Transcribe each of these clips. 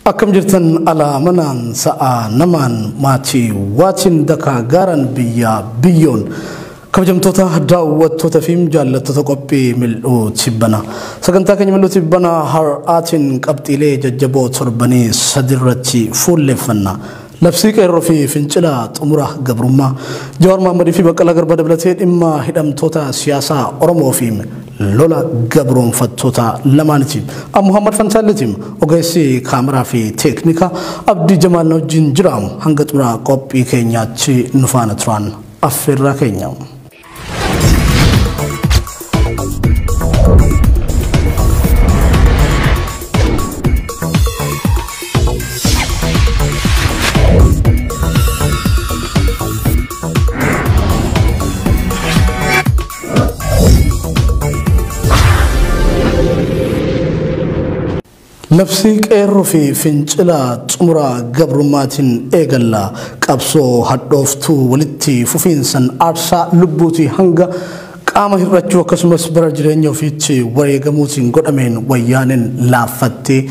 Akkam jirtan alaa manaan sa'a namaan maatii waatiin dakaa gaaran biyyaa biyyoon kabajamtoota daawwattoota fi jaallattoota qophii mil'uu tibbana. Sagantaa keenya mil'uu tibbana har'aatiin qabxiilee jajjaboo torbanii sadirratti fuulleeffanna. Labsii qeerroo fi fincila xumura gabrummaa Jawaar Mohammadii fi Baqqalaa Garbaa dabalatee dhimma hidhamtoota siyaasaa Oromoo fi lola gabroonfattoota lamaaniiti. Muhammad Fantaalleetiin ogeessi kaameraa fi teeknika Abdii Jamaal wajjin jira. Hanga xumura qophii keenyaatti nu faana turan affeerraa keenya. Labsii qeerroo fi fincila xumura gabrummaatiin eegalla. Qabsoo hadhooftuu walitti fufiinsan aarsaa lubbuutii hanga qaama hir'achuu akkasumas bara jireenya ofiitti wareegamuutiin godhameen wayyaaneen laaffattee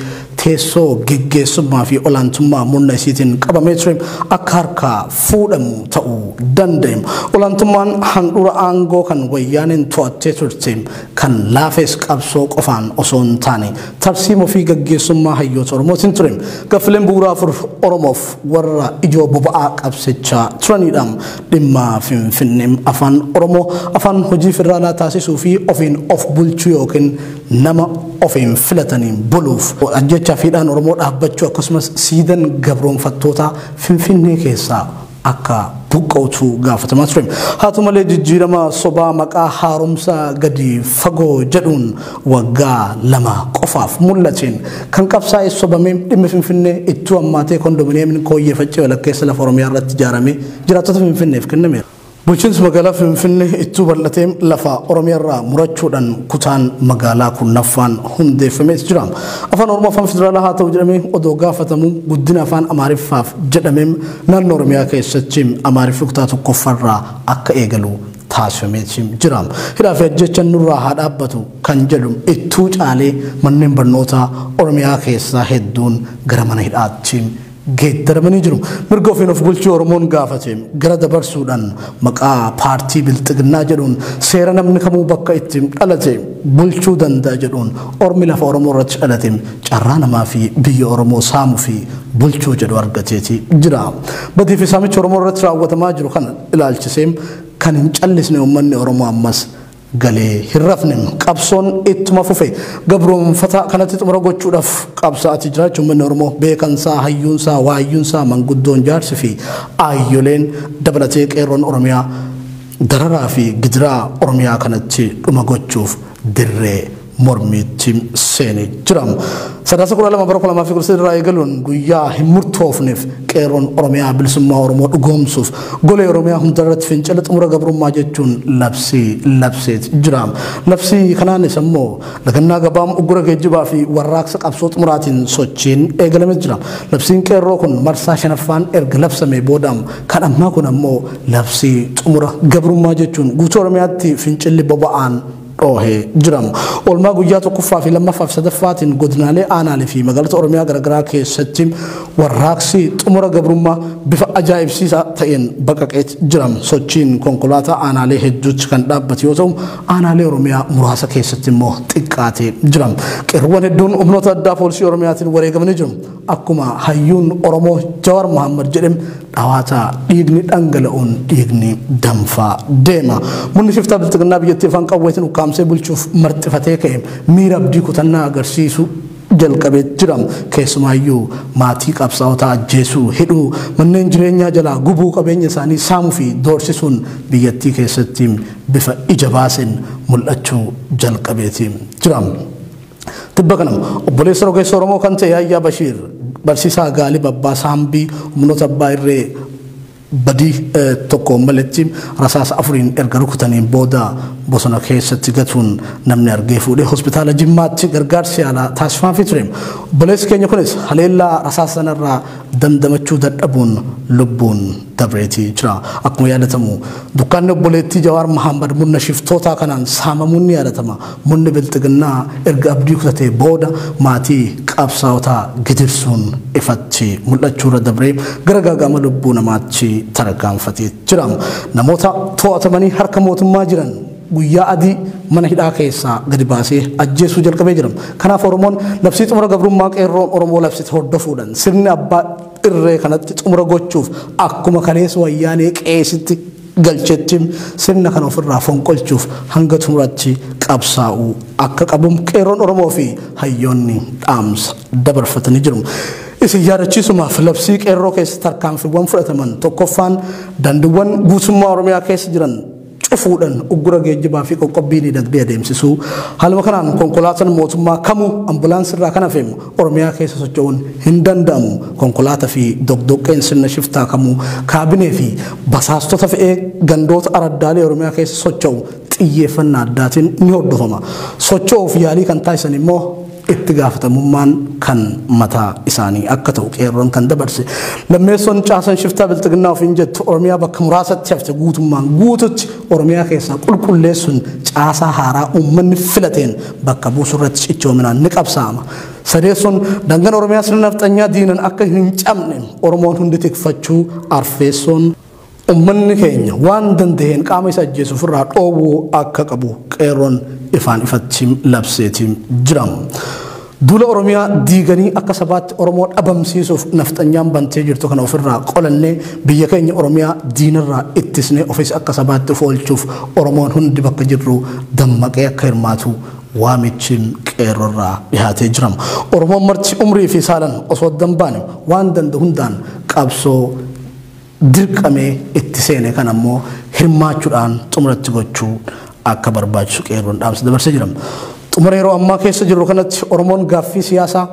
teessoo geggeessummaa fi olaantummaa murna isiitiin qabamee ture akka harkaa fuudhamu ta'uu danda'e. Olaantummaan handhuura aangoo kan wayyaaneen to'attee turte kan laafes qabsoo qofaan osoo hin taane tarsiimoo fi geggeessummaa hayyoota Oromootiin ture. Gaaffileen bu'uuraa afur Oromoof warra ijoo boba'aa qabsichaa turanidha. Dhimma Finfinnee afaan Oromoo afaan hojii federaalaa taasisuu fi ofiin of bulchuu yookiin nama ofiin filataniin buluuf ajjechaa fiidhaan Oromoo dhaabbachuu akkasumas siidan gabroonfattoota Finfinnee keessaa akka buqqa'utu gaafatamaa ture. Haa ta'u malee jijjiirama sobaa maqaa haaromsa gadi fagoo jedhuun waggaa 2 qofaaf mul'ateen kan qabsaa'e sobamee dhimmi Finfinnee ittuu ammaatee kondominiyeemiin kooyyee faccee walakkeessa lafa Oromiyaa irratti ijaaramee jiraattota Finfinneef kennameera. Bulchiinsi magaalaa Finfinnee ittuu bal'atee lafa Oromiyaa irraa murachuudhaan kutaan magaalaa kurnaffaan hundeeffamee jira. Afaan Oromoo afaan federaalaa haa ta'u jedhamee odoo gaafatamu guddina afaan Amaariffaaf jedhamee naannoo Oromiyaa keessatti Amaariffi kutaa tokkoffaarraa akka eegalu taasifamee jira. Hidhaa fi ajjechaan nurraa haa dhaabbatu kan jedhu ittuu caalee manneen barnootaa Oromiyaa keessaa hedduun gara mana hidhaatti geeddaramanii jiru. Mirga ofiin of bulchuu Oromoon gaafate gara dabarsuudhaan maqaa paartii bilxiginnaa jedhuun seera namni kamuu bakka itti dhalate bulchuu danda'a jedhuun ormi lafa Oromoo irratti dhalate carraa namaa fi biyya Oromoo saamuu fi bulchuu jedhu argateeti jira. Badii fi saamicha Oromoo irratti raawwatamaa jiru kana ilaalchisee kan hin callisne uummanni Oromoo ammas galee hin rafne. Qabsoon ittuma fufe gabroonfataa kanatti xumura gochuudhaaf qabsaa'aa jiraachuu uummanni Oromoo beekansaa, hayyuunsaa, waayyuunsaa, manguddoon, jaarsi fi aayyoleen dabalatee qeerroon Oromiyaa dararaa fi gidiraa Oromiyaa kanatti dhuma gochuuf dirree mormiitti seenee jira. Sadaasa 12 bara 2013 irraa eegaluun guyyaa hin murtoofneef qeerroon Oromiyaa bilisummaa Oromoo dhugoomsuuf golee Oromiyaa hundarratti fincila xumura gabrummaa jechuun labsii labseet jira. Labsii kanaanis immoo lagannaa gabaam uggura geejjibaa fi warraaqsa qabsoo xumuraatiin sochiin eegalamee jira. Labsiin qeerroo kun marsaa 5ffaan erga labsamee boodam kan ammaa kun ammoo labsii xumura gabrummaa jechuun guutuu Oromiyaatti fincilli boba'aan dhoohee jira. Oolmaa guyyaa 1ffaa fi 2ffaa fi 3ffaatiin godinaalee aanaalee fi magaalota Oromiyaa garaagaraa keessatti warraaqsi xumura gabrummaa bifa ajaa'ibsiisaa ta'een baqaqee jira. Sochiin konkolaataa aanaalee hedduutti kan dhaabbate yoo ta'u aanaalee Oromiyaa muraasa keessatti immoo xiqqaatee jira. Qeerroowwan hedduun humnoota addaa poolisii Oromiyaatiin wareegamanii jiru. Akkuma hayyuun Oromoo Jawaar Mohammad jedhem dhawaataa dhiigni dhangala'uun dhiigni danfaa deema. Murni shiftaa bilxiginnaa biyyattii afaan qawweetiin ukkaamsee bulchuuf marxifatee ka'e miira abdii kutannaa agarsiisu jalqabee jira. Keessumaayyuu maatii qabsaa'otaa ajjeesuu, hidhuu, manneen jireenyaa jalaa gubuu, qabeenya isaanii saamuu fi doorsisuun biyyattii keessatti bifa ija baaseen mul'achuu jalqabeeti jira. Tibba kanam obboleessa rogeessa Oromoo kan ta'e Yaayyaa Bashiir barsiisaa Gaalib Abbaa Saambii humnoota abbaa irree badii tokko maletti rasaasa 4 erga rukutaniin booda bosona keessatti gatuun namni argee fuudhee hospitaala Jimmaatti gargaarsi yaalaa taasifamaa ture. Obboleessi keenya kunis haleellaa rasaasa sanarraa dandamachuu dadhabuun lubbuun dabreetii jira. Akkuma yaadatamu dukkaanni obboleettii Jawaar Mahammad murna shiftootaa kanaan saamamuun ni yaadatama. Murni bilxiginnaa erga abdii kutatee booda maatii qabsaa'otaa gidirsuun ifatti mul'achuu irra dabree gara gaaga'ama lubbuu namaatti tarkaanfatee jira. Namoota to'atamanii harka mootummaa jiran guyyaa adii mana hidhaa keessaa gadi baasee ajjeesuu jalqabee jira. Kanaaf Oromoon labsii xumura gabrummaa qeerroon Oromoo labsite hordofuudhaan sirni abbaa irree kanatti xumura gochuuf akkuma kaleessa wayyaanee qeesitti galchetti sirna kana ofirraa fonqolchuuf hanga xumuraatti qabsaa'uu akka qabu qeerroon Oromoo fi hayyoonni dhaamsa dabarfatanii jiru. Isin yaadachiisumaaf labsii qeerroo keessa tarkaanfiiwwan fudhataman tokkoffaan daandiiwwan guutummaa Oromiyaa keessa jiran cufuudhaan uggura geejjibaa fi qoqqobbii dinagdee adeemsisuu. Haaluma kanaan konkolaataan mootummaa kamuu ambulaansii irraa kan hafeemu Oromiyaa keessa socho'uun hin danda'amu. Konkolaataa fi doqdoqqeen sirna shiftaa kamuu kaabinee fi basaastota fe'ee gandoota araddaalee Oromiyaa keessa socho'u xiyyeeffannaa addaatiin ni hordofama. Socho'uuf yaalii kan taasisan immoo itti gaafatamummaan kan mataa isaanii akka ta'u qeerroon kan dabarse. Lammeessoon caasan shiftaa bilxiginnaa ofiin jettu Oromiyaa bakka muraasatti hafte guutummaan guututti Oromiyaa keessaa qulqulleessuun caasaa haaraa uummanni filateen bakka buusuu irratti cichoominaan ni qabsaa'ama. Sadeessoon daangaan Oromiyaa sirna nafxanyaa diinan akka hin cabne Oromoon hundi tikfachuu. Arfeessoon uummanni keenya waan danda'een qaama isa ajjeesu ofirraa dhoowwuu akka qabu qeerroon ifaan ifatti labseetiin jira. Duula Oromiyaa diiganii akka sabaatti Oromoo dhabamsiisuuf nafxanyaan bantee jirtu kana ofirraa qolannee biyya keenya Oromiyaa diinarraa ittisnee ofis akka sabaatti of oolchuuf Oromoon hundi bakka jirru dammaqee akka hirmaatu waamichi qeerroorraa dhiyaatee jira. Oromoon marti umrii fi saalan osoo adda hin baane waan danda'u hundaan qabsoo dirqamee itti seene kan ammoo hirmaachuudhaan xumuratti gochuu akka barbaachisu qeerroon dhaamsa dabarsee jira. Xumura yeroo ammaa keessa jirru kanatti Oromoon gaaffii siyaasaa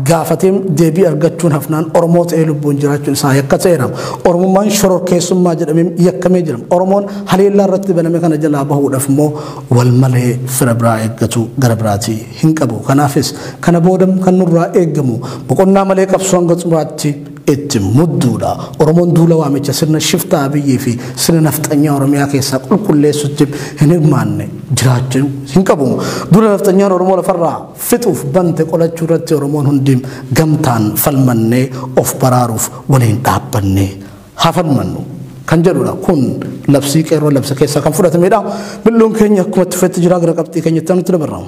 gaafatee deebii argachuun hafnaan Oromoo ta'ee lubbuun jiraachuun isaa yakka ta'eera. Oromummaan shororkeessummaa jedhamee yakkamee jira. Oromoon haleellaa irratti baname kana jalaa bahuudhaaf immoo wal malee fira biraa eeggatu gara biraatii hin qabu. Kanaafis kana booda kan nurraa eeggamu boqonnaa malee qabsoo hanga xumuraatti itti mudduudha. Oromoon duula waamicha sirna shiftaa Abiyyii fi sirna nafxanyaa Oromiyaa keessaa qulqulleessutti hin hirmaanne jiraachuu hin qabu. Duula nafxanyaan Oromoo lafarraa fixuuf bante qolachuu irratti Oromoon hundi gamtaan falmannee of baraaruuf waliin dhaabbannee haa falmannu kan jedhudha. Kun labsii qeerroo labsa keessaa kan fudhatamedha. Mil'uun keenya akkuma itti fufetti jira. Gara qabxii keenyatti nutti dabarra.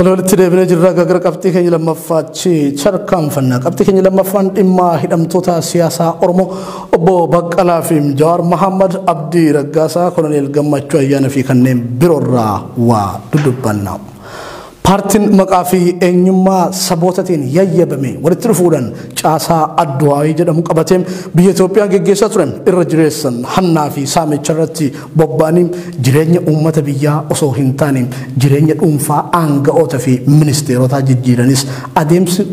Walitti deebinee jirra. Gara qabxii keenya lammaffaatti tarkaanfanna. Qabxii keenya lammaffaan dhimma hidhamtoota siyaasaa Oromoo obbo Baqqalaa fi Jawaar Mahammad, Abdii Raggaasaa, Koloneel Gammachuu Ayyaana fi kanneen biroorraa waa dudubbanna. Paartiin maqaa fi eenyummaa sabootaatiin yayyabame walitti dhufuudhaan caasaa Adduwaayii jedhamu qabatee biyya Itoophiyaa geggeessaa turan irra jireessan hannaa fi saamicha irratti bobba'anii jireenya uummata biyyaa osoo hin taane jireenya dhuunfaa aanga'oota fi ministeerotaa jijjiiranis adeemsi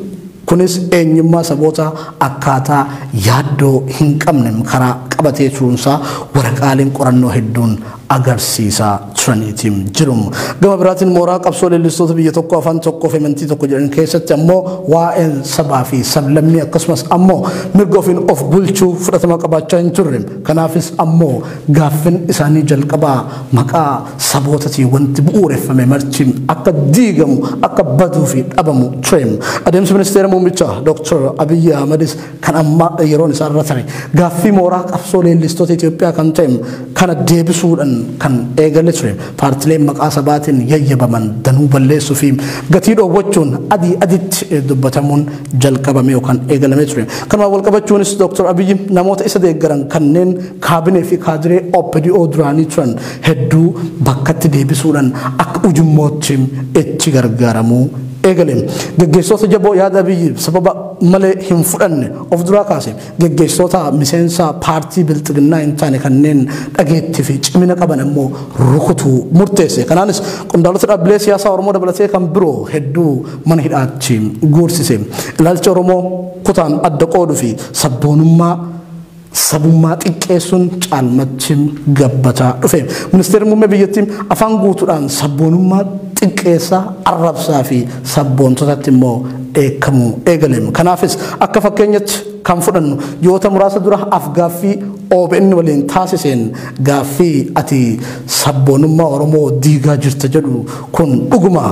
kunis eenyummaa saboota akkaataa yaaddoo hin qabne karaa qabatee turuunsaa waraqaaleen qorannoo hedduun agarsiisaa turaniitiin jiru. Gama biraatiin mooraa qabsoo leellistoota biyya tokko afaan tokkoo fi amantii tokko jedhan keessatti ammoo waa'een sabaa fi sablammii akkasumas ammoo mirga ofiin of bulchuu fudhatama qabaachaa hin turre. Kanaafis ammoo gaaffin isaanii jalqabaa maqaa sabootaatiin wanti bu'uureffame marti akka diigamu akka baduu fi dhabamu ture. Adeemsi ministeera muummichaa Dr. Abiyyi Ahmadis kan amma yeroon isaa irra tare gaaffii mooraa qabsoo leellistoota Itoophiyaa kan ta'e kana deebisuudhaan kan eegale ture. Paartileen maqaa sabaatiin yayyabaman danuu balleessuu fi gatii dhoowwachuun adii aditti dubbatamuun jalqabame yookaan eegalame ture. Kanumaan wal qabachuunis Dr. Abiyyi namoota isa deeggaran kanneen kaabinee fi kaadiree OPDO duraanii turan hedduu bakkatti deebisuudhaan akka ujummootti itti gargaaramuu eegale. Geggeessitoota jaboo yaada Abiyyi sababa malee hin fudhanne of duraa kaase. Geggeessitoota miseensa paartii Bilxiginnaa hin taane kanneen dhageettii fi cimina qaban immoo rukutuu murteesse. Kanaanis qondaalota dhaabbilee siyaasaa Oromoo dabalatee kan biroo hedduu mana hidhaatti guursise. Ilaalcha Oromoo kutaan adda qooduu fi sabboonummaa sabummaa xiqqeessuun caalmatti gabbataa dhufe. Ministeerri muummee biyyattii afaan guutuudhaan sabboonummaa xiqqeessaa, arrabsaa fi sabboontotatti immoo dheekkamuu eegale. Kanaafis akka fakkeenyatti kan fudhannu ji'oota muraasa dura afgaaffii OBN waliin taasiseen gaaffii ati sabboonummaa Oromoo diigaa jirta jedhu kun dhuguma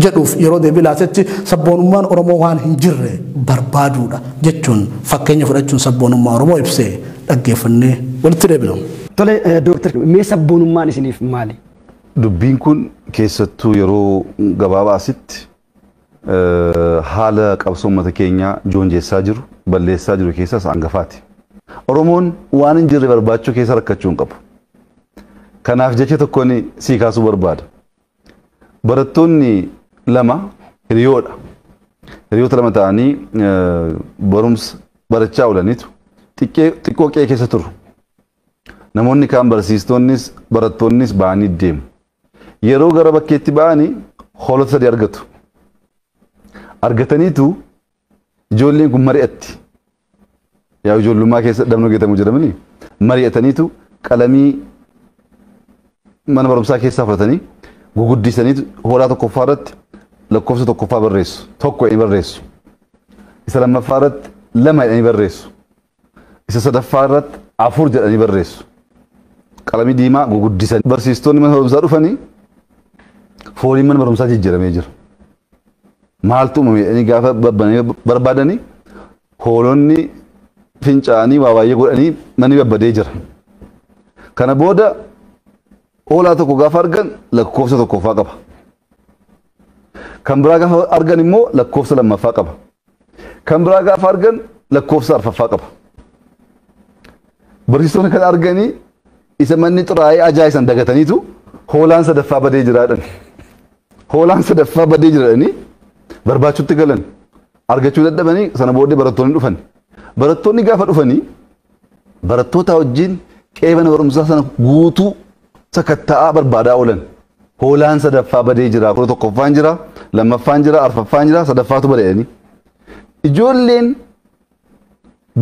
jedhuuf yeroo deebii laatetti sabboonummaan Oromoo waan hin jirre barbaaduudha jechuun fakkeenya fudhachuun sabboonummaa Oromoo ibsee dhaggeeffannee walitti deebina. Tole Dooktar, mee sabboonummaan isiniif maali? Dubbiin kun keessattuu yeroo gabaabaa asitti haala qabsoo uummata keenyaa joonjessaa jiru, balleessaa jiru keessaa isa hangafaati. Oromoon waan hin jirre barbaachuu keessa rakkachuu hin qabu. Kanaaf jecha tokkoon sii kaasuu barbaada. Barattoonni lama hiriyoodha. Hiriyoota lama ta'anii barumsa barachaa oolaniitu xiqqoo qe'ee keessa turu. Namoonni kaan barsiistonnis barattoonnis ba'anii deemu. Yeroo gara bakkeetti ba'anii hoolota sadii argatu. Argataniitu ijoolleen kun mari'atti. Yaa ijoollummaa keessa dhabnoo geetamu jedhamanii mari'ataniitu qalamii mana barumsaa keessaa fudhatanii guguddisaniitu hoolaa tokkoffaa irratti lakkoofsa tokkoffaa barreessu. Tokko jedhanii barreessu. Isa lammaffaa irratti lama jedhanii barreessu. Isa sadaffaa irratti 4 jedhanii barreessu. Qalamii diimaa guguddisan. Barsiistonni mana barumsaa dhufanii fooliin mana barumsaa jijjiiramee jira. Maaltu uumame jedhanii gaafa barbaadanii hoolonni fincaanii waa baay'ee godhanii manni babbadee jira. Kana booda hoolaa tokko gaafa argan lakkoofsa tokkoffaa qaba. Kan biraa gaafa argan immoo lakkoofsa lammaffaa qaba. Kan biraa gaafa argan lakkoofsa arfaffaa qaba. Barsiistonni kan arganii isa manni xuraa'ee ajaa'isan dagataniitu hoolaan sadaffaa badee jiraadhan. Hoolaan sadaffaa badee jiraadhanii barbaachuutti galan. Argachuu dadhabanii sana booddee barattoonni dhufan. Barattoonni gaafa dhufanii barattoota wajjin qe'ee mana barumsaa sana guutuu sakatta'aa barbaadaa oolan. Hoolaan sadaffaa badee jira. Kudha tokkoffaan jira, lammaffaan jira, arfaffaan jira, sadaffaatu badee jedhanii. Ijoolleen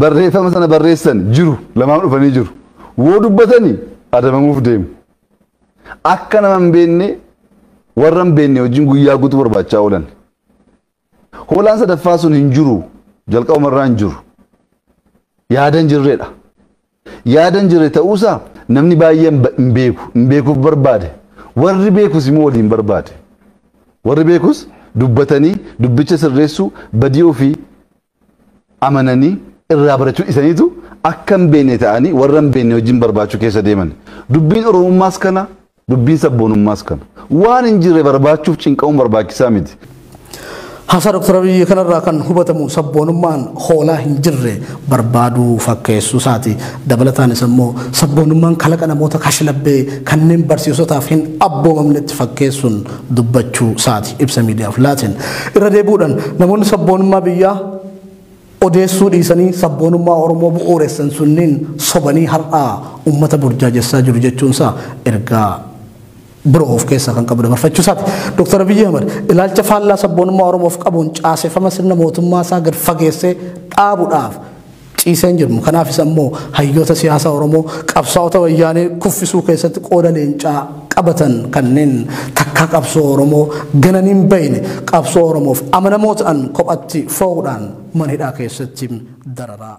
barreeffama sana barreessan jiru, lamaan dhufanii jiru. Woo dubbatanii adabamuuf deemu. Akka nama hin beekne warra hin beekne wajjin guyyaa guutuu barbaachaa oolan. Hoolaan sadaffaa sun hin jiru, jalqabumarraa hin jiru. Yaada hin jirredha. Yaada hin jirre ta'uusaa namni baay'een hin beeku, hin beekuuf barbaade. Warri beekus immoo waliin barbaade. Warri beekus dubbatanii dubbicha sirreessuu badii ofii amananii irraa barachuu isaniitu akka hin beekne ta'anii warra hin beekne wajjin barbaachuu keessa deeman. Dubbiin Oromummaas kana, dubbiin sabboonummaas kana. Waan hin jirre barbaachuuf cinqamuun barbaachisaa miti. Haasaa Dooktar Abiyyi kanarraa kan hubatamu sabboonummaan hoolaa hin jirre barbaaduu fakkeessuu isaati. Dabalataanis immoo sabboonummaan kalaqa namoota kashlabbee kanneen barsiisotaaf hin abboomamnetti fakkeessuun dubbachuu isaati ibsa miidiyaaf laatiin. Irra deebi'uudhaan namoonni sabboonummaa biyyaa odeessuu dhiisanii sabboonummaa Oromoo bu'uuressan sunniin sobanii har'aa uummata burjaajessaa jiru jechuunsaa ergaa biroo of keessaa kan qabu dabarfachuu isaati. Dooktar Abiyyi Ahmad ilaalcha faallaa sabboonummaa Oromoof qabuun caaseffama sirna mootummaa isaa gad fageessee dhaabuudhaaf ciisee hin jiru. Kanaafis ammoo hayyoota siyaasaa Oromoo qabsaa'ota wayyaanee kuffisuu keessatti qooda leencaa qabatan kanneen takkaa qabsoo Oromoo gananii hin bayne qabsoo Oromoof amanamoo ta'an kophatti fo'uudhaan mana hidhaa keessatti dararaa